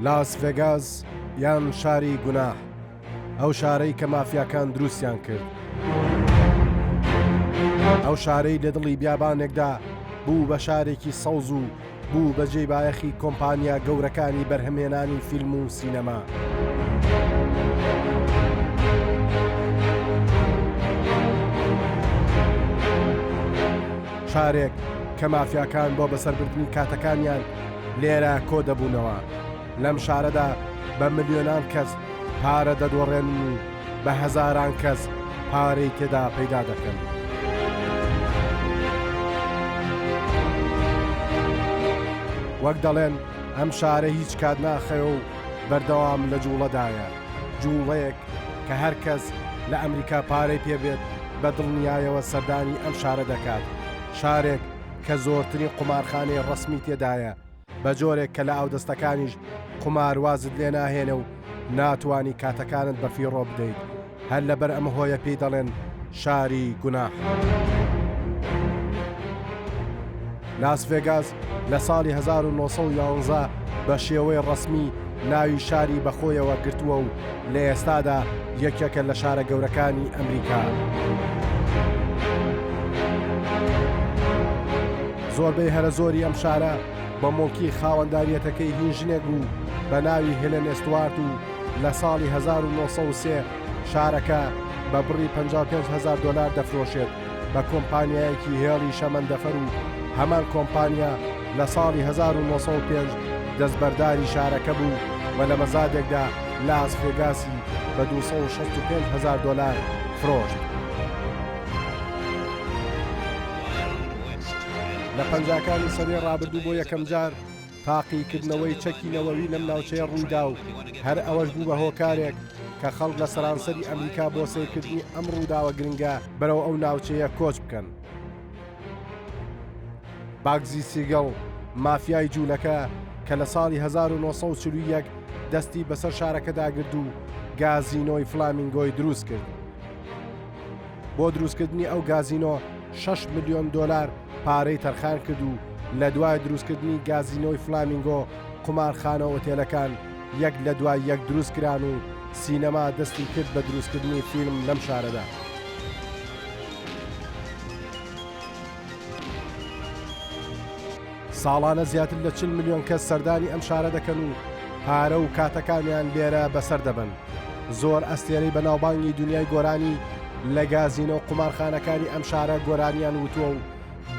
لاس ڤێگاس یان شاری گوناح، ئەو شارەی کە مافیاکان دروستیان کرد. ئەو شارەی لە دڵی بیابانێکدا بوو بە شارێکی سەوز و بوو بە جێی بایەخی کۆمپانیا گەورەکانی بەرهەمهێنانی فیلم و سینەما. شارێک کە مافیاکان بۆ بەسەربردنی کاتەکانیان لێرە کۆ دەبوونەوە. لەم شارەدا بە ملیۆنان کەس پارە دەدۆڕێنن و بە هەزاران کەس پارەی تێدا پەیدا دەکەن. وەک دەڵێن ئەم شارە هیچ کات ناخەوێ و بەردەوام لە جووڵەدایە، جووڵەیەک کە هەر کەس لە ئەمریکا پارەی پێ بێت بە دڵنیایەوە سەردانی ئەم شارە دەکات، شارێک کە زۆرترین قومارخانەی ڕەسمی تێدایە، بە جۆرێک کە لە ئاودەستەکانیش قومار وازت لێ ناهێنێ و ناتوانی کاتەکانت بە فیڕۆ بدەیت، هەر لەبەر ئەم هۆیە پێی دەڵێن شاری گوناح. لاس ڤێگاس لە ساڵی 1911 بە شێوەی ڕەسمی ناوی شاری بەخۆیەوە گرتووە و لە ئێستادا یەکێکە لە شارە گەورەکانی ئەمریکا. زۆربەی هەرە زۆری ئەم شارە بە موڵکی خاوەنداریەتەکەی هین ژنێک بوو بە ناوی هێلێن ئێستوارت و لە ساڵی 1903 شارەکە بە بڕی 55 هەزار دۆلار دەفرۆشێت بە کۆمپانیایەکی هێڵی شەمەندەفەر و هەمان کۆمپانیا لە ساڵی 1905 دەستبەرداری شارەکە بوو و لە مەزادێکدا لاس ڤێگاسی بە 265 هەزار دۆلار فرۆشت. لە پەنجاکانی سەدەی ڕابردوو بۆ یەکەمجار تاقیکردنەوەی چەکی نەوەوی لەم ناوچەیە ڕوویدا و هەر ئەوەش بوو بە هۆکارێک کە خەڵک لە سەرانسەری ئەمریکا بۆ سەیرکردنی ئەم ڕووداوە گرنگە بەرەو ئەو ناوچەیە کۆچ بکەن. باگزی سیگڵ، مافیای جوولەکە کە لە ساڵی 1941 دەستی بەسەر شارەکەدا گرت و گازینۆی فلامینگۆی دروست کرد. بۆ دروستکردنی ئەو گازینۆ 6 ملیۆن دۆلار پارەی تەرخان کرد و لە دوای دروستکردنی گازینۆی فلامینگۆ قومارخانە ئۆتێلەکان یەک لە دوای یەک دروست کران و سینەما دەستی کرد بە دروستکردنی فیلم لەم شارەدا. ساڵانە زیاتر لە 40 ملیۆن کەس سەردانی ئەم شارە دەکەن و پارە و کاتەکانیان لێرە بەسەر دەبەن. زۆر ئەستێرەی بەناوبانگی دنیای گۆرانی لە گازینۆ و قومارخانەکانی ئەم شارە گۆرانیان وتووە و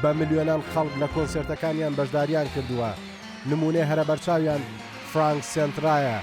بە ملیۆنان خەڵک لە کۆنسێرتەکانیان بەشداریان کردووە. نموونەی هەرە بەرچاویان فرانک سێنترایە.